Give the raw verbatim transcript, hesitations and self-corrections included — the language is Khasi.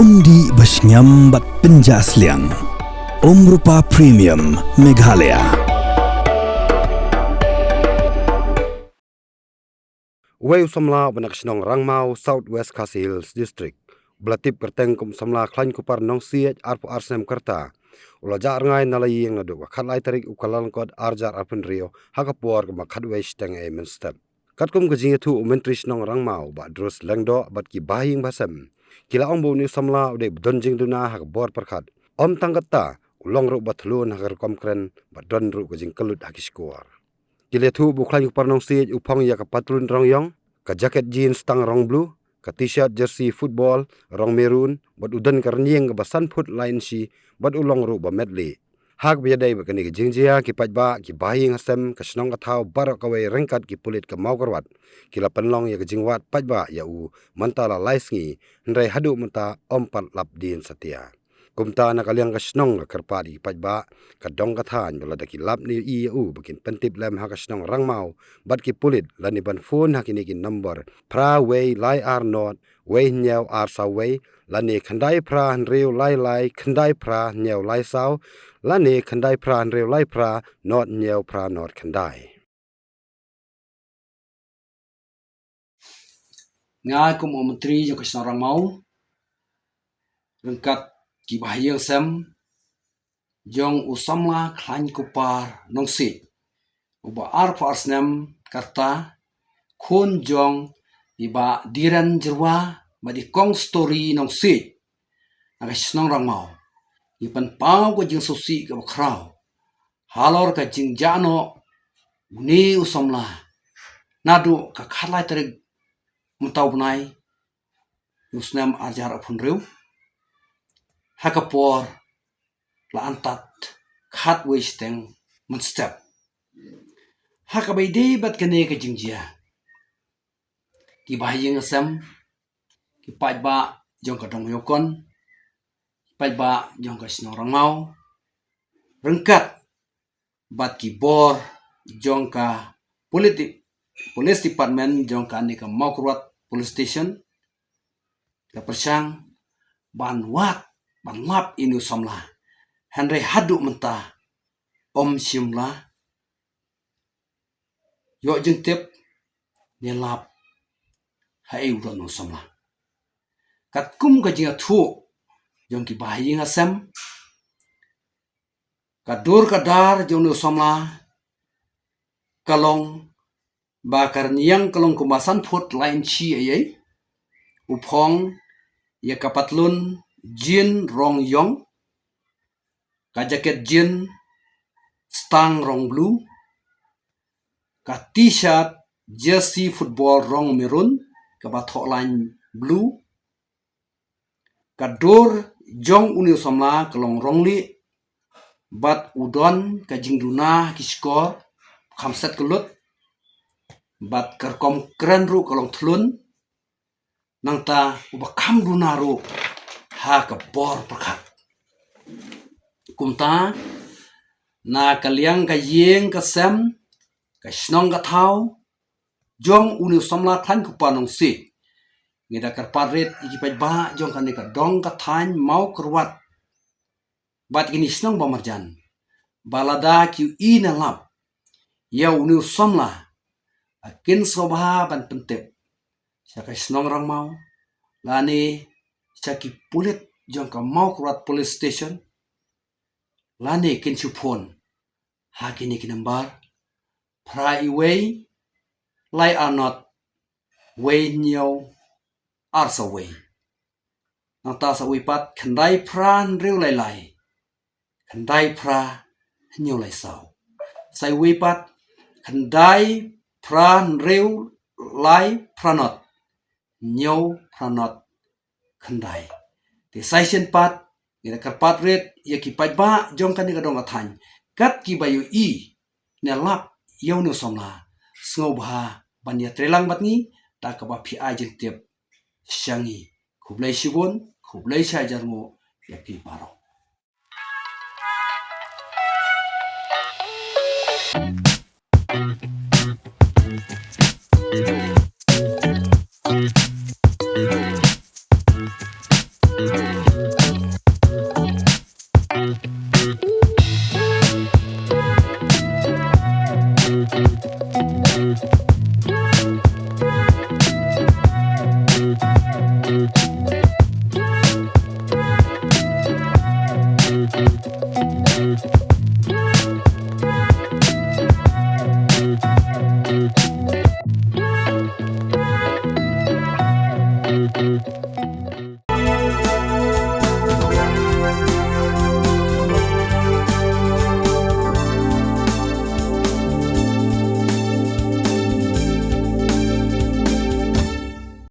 Ym dih ba shngiam bad pynjah sliang. Umrupa Premium Meghalaya. Uwei u samla uba na ka shnong Rangmaw, South West Khasi Hills District, uba la tip kyrteng kum u samla Khlaiñ Kupar Nongsiej, arphew ar snem ka rta, u la jah rngai na la ïing naduh ka khatlai tarik u Kyllalyngkot arhajar arphew hynriew ha ka por kaba khatwei shiteng mynstep. Katkum ka jingïathuh u Myntri Shnong Rangmaw, Bah Drus Lyngdoh, bad ki bahaïing bahasem, ki la ong ba une u samla u dei ba don jingduna ha ka bor pyrkhat. Ym tang katta, u long ruh ba thlun ha ka rukom kren, bad don ruh ka jingkyllut ha ki shkor. Ki la ïathuh ba u Khlaiñ Kupar Nongsiej u phong ïa ka patlun rong ïong, ka jaket jeans tang rong blue, ka t-shirt jersey football rong maroon, bad u don ka rynïeng kaba san phut lai inshi, bad u long ruh ba metlieh. Ha kaba ïadei bad kane ka jingjia, ki paidbah, ki bahaïing hasem, ka shnong ka thaw baroh kawei ryngkat ki pulit ka Mawkyrwat, ki la pynlong ïa ka jingwad paidbah ïa u mynta la lai sngi, hynrei haduh mynta ym pat lap dien satia. Kumta na ka liang ka shnong ka kyrpad ïa ki paidbah, ka dong ka thaiñ, ba lada ki lap ne ïohi ïa u, ba kin pyntip lem ha ka shnong Rangmaw bad ki pulit, lane ban phone ha kine ki nombor: phra wei lai ar nod wei hynñiew ar saw wei, lane khyndai phra hynriew lai lai khyndai phra hynñiew lai saw, lane khyndai phra hynriew lai phra nod hynñiew phra nod khyndai. Nga kum u Myntri jong ka shnong Rangmaw, ryngkat ki bahaïing hasem jong u samla Khlaiñ Kupar Nongsiej, uba arphew ar snem ka rta, khun jong i Bah Diren Jyrwa bad i Kong Story Nongsiej, na ka shnong Rangmaw, ngi pynpaw ka jingsngewsih kaba khraw halor ka jingjah noh une u samla naduh ka khatlai tarik mynta u bnai u snem arhajar arphew hynriew, ha ka por la antad khatwei shiteng mynstep. Ha kaba ïadei bad kane ka jingjia, ki bahaïing hasem, ki paidbah jong ka dong Ïewkon, ki paidbah jong ka shnong Rangmaw, ryngkat bad ki bor jong ka politi-, police department jong kane ka Mawkyrwat Police Station, la pyrshang ban wad, ban lap ïa une u samla. Hynrei haduh mynta ym shym la ïoh jingtip ne lap haei u don une u samla. Katkum ka jingïathuh jong ki bahaïing hasem, ka dur ka dar jong une u samla ka long ba ka rynïeng ka long kumba san phut lai inshi eiei. U phong ïa ka patlun jean rong ïong, ka jaket jean stang rong blue, ka t-shirt jersey football rong maroon kaba thoh lain blue. Ka dur jong une u samla ka long rong lieh, bad u don ka jingduna ha ki shkor, kham set kyllut, bad ka rukom kren ruh ka long thlun, nangta uba kham duna ruh ha ka bor pyrkhat. Kumta, na ka liang ka ïing ka sem, ka shnong ka thaw jong une u samla Khlaiñ Kupar Nongsiej, ngi da kyrpad rit ïa ki paidbah jong kane ka dong ka thaiñ Mawkyrwat bad kine ki shnong ba marjan, ba lada ki ïohi ne lap ïa une u samla, ba kin sngewbha ban pyntip sha ka shnong Rangmaw, lane sha ki pulit jong ka Mawkyrwat Police Station, lane kin shu phone ha kine ki nambar: phra wei lai ar nod wei hynñiew ar saw wei. Nangta sa wei pat khyndai phra hynriew lai lai khyndai phra hynñiew lai saw. Sa wei pat khyndai phra hynriew lai phra nod hynñiew phra nod khyndai. Te sa shisien pat, ngi da kyrpad rit ïa ki paidbah jong kane ka dong ka thaiñ, kat kiba ïohi ne lap ïa une u samla, sngewbha ban ïatreilang bad ngi da kaba phi ai jingtip sha ngi. Khublei shibun, khublei shihajar nguh ïa phi baroh.